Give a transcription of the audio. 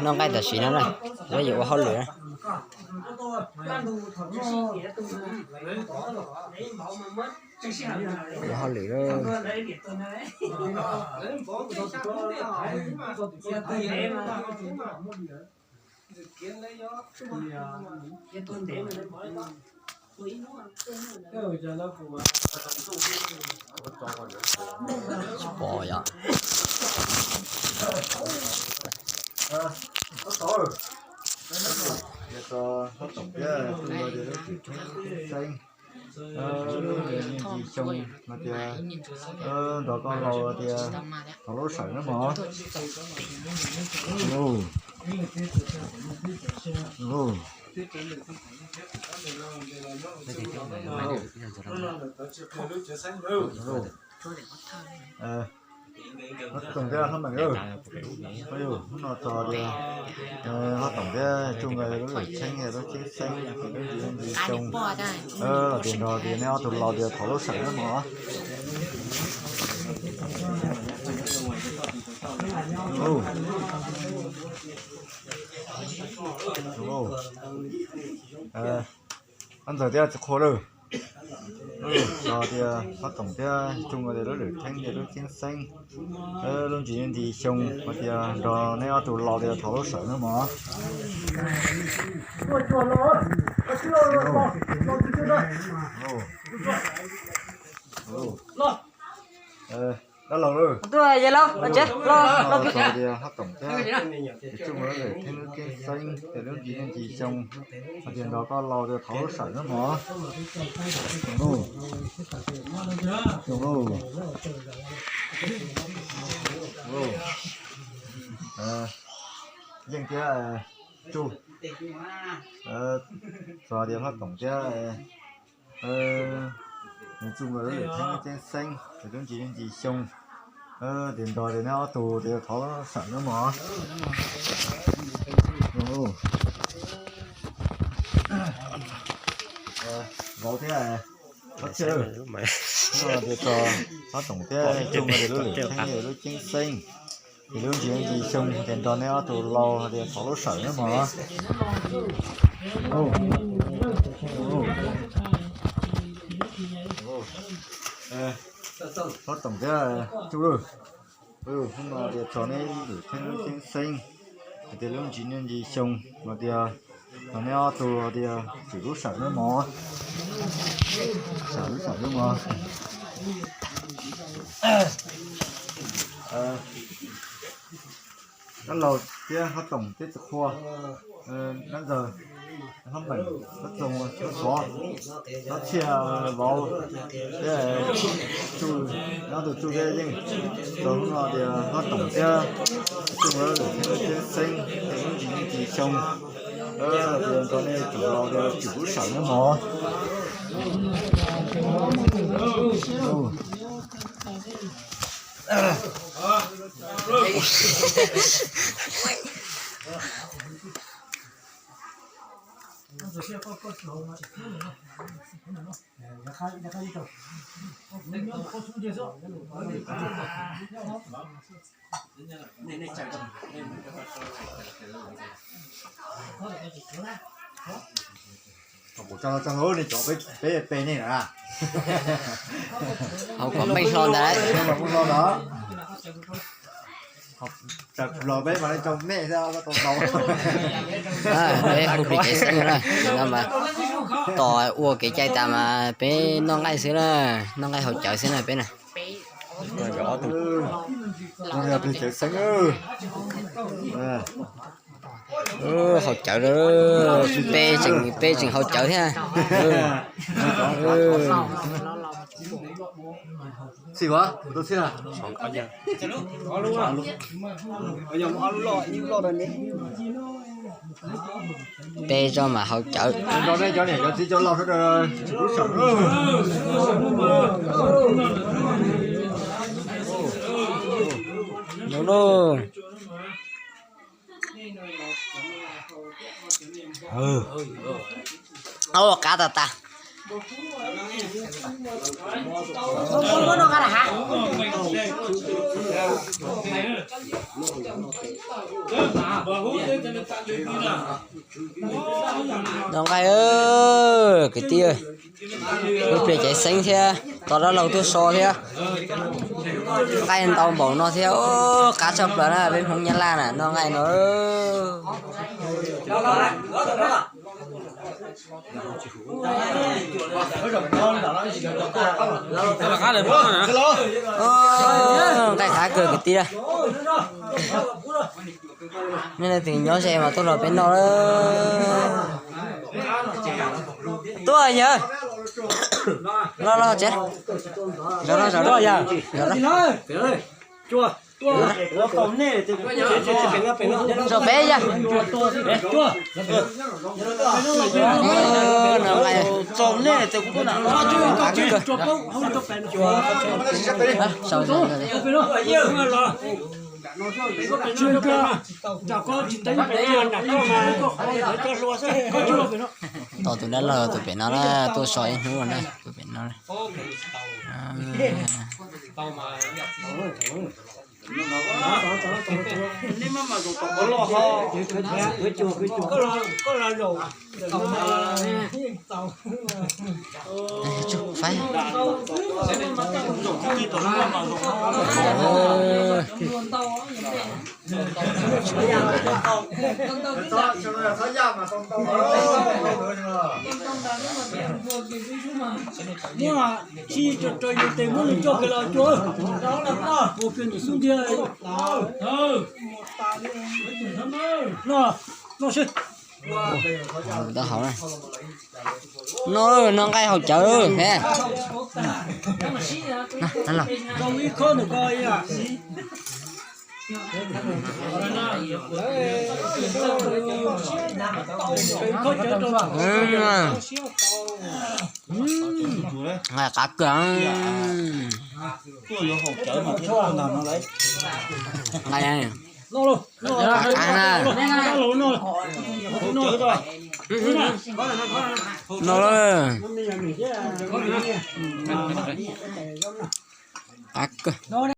Noj nqaij tam sim no na, yuav ua hauj lwm na. Ua hauj lwm. Tsis pom yom. Xeeb, lub ntsis xyoo hais tias nrog koj laus tias thov lub sawm nawb mog. Hlob Toom thiab hlob Meem, hnub no txog tias hlob Toom thiab Tsuj nkawd lub lwm txheeb, lub txheeb xeeb, lub ntsis xyoo, los tias nrog tias neb ob tug laus tias thov lub sawm nawb mog. Ob ntxawg thiab txiv qhua lawm, txog tias hlob Toom thiab Tsuj nkawd tias lub lwm txheeb, lub txheeb xeeb, lub ntsis ntsis xyoo, hais tias nrog neb ob tug laus tias thov lub sawm nawb mog. Dab laug, hlob Toom thiab Tsuj nkawd lub lwm txheeb, lub txheeb xeeb, lub ntsis ntsis xyoo, hais tias nrog koj laus tias thov lub sawm nawb mog. Yeej thiab Tsuj, txog tias hlob Toom thiab Tsuj nkawd lub lwm txheeb, lub txheeb xeeb, lub ntsis ntsis xyoo, tias nrog tias neb ob tug tias thov lub sawm nawb mog. Vauv thiab Txiv, tias txog hlob Toom thiab Tsuj nkawd tias lub lwm txheeb, lub txheeb xeeb, ces lub ntsis ntsis xyoo ces nrog neb ob tug laus tias thov lub sawm nawb mog. Hlob Toom thiab Tsuj, hnub no tias txog neb lub lwm txheeb, lub txheeb xeeb, hais tias lub ntsis ntsis xyoo, hais tias nrog neb ob tug tias thov lub sawm nawb mog. Thov lub sawm nawb mog. Dab laug thiab hlob Toom thiab txiv qhua, dab ntxawg, hlob Meem, hlob Txoov, hlob Xov, hlob Txhiaj, vauv thiab Tsuj, ob tug Tsuj thiab Yeej, txog hnub no tias hlob Toom thiab Tsuj nkawd lub lwm txheeb, lub txheeb xeeb, lub ntsis ntsis xyoo, tias nrog nej tug laus tias thov lub sawm nawb mog. Kuv tso tso, nej cov peb pe nej na. Hauv kom meej hlo ntag. Los peb mas nej tso nej xwb, tau tau. Peb hu plig kev xeeb na, no mas tos ua kev cai tas mas peb noj nqaij xwb na, noj nqaij haus cawv xwb na peb na. Plig kev xeeb, haus cawv, peb tseem, peb tseem haus cawv thiab. Xij, tus xij na. Peb tso mas haus cawv. Nrog nej cov niam cov txiv cov laus sawv daws tsis kub sawm. Lauj lauj. Au, qab tas tas. Noj nqaij, kwv tij, lub pliag cev xeeb thiab, tos dab laug tuaj so thiab. Nqaij ntau npaum no thiab, qab tshaj plaws na, peb Hmoob Nyab Laj na noj nqaij no. Nqaij qab kawg kwv tij. Nej leej twg nyob ze mas tuaj los peb noj. Tuaj yawg. Los los tsev. Zov los zov los yawg. Zov peb yawg. Tos tus dab laug tus pem no na, tuaj so ib hnub na, tus pem no. Faib. Muab tsis rau yus tes muab nws coj kiag los cuag. Ua kiag nws xub ntiag. No, no sib. Tau hauv na. No, no nqaij haus cawv he. Rau ib khob nws ko. Nqaij qab kawg. Nqaij qab na. No, qab kawg.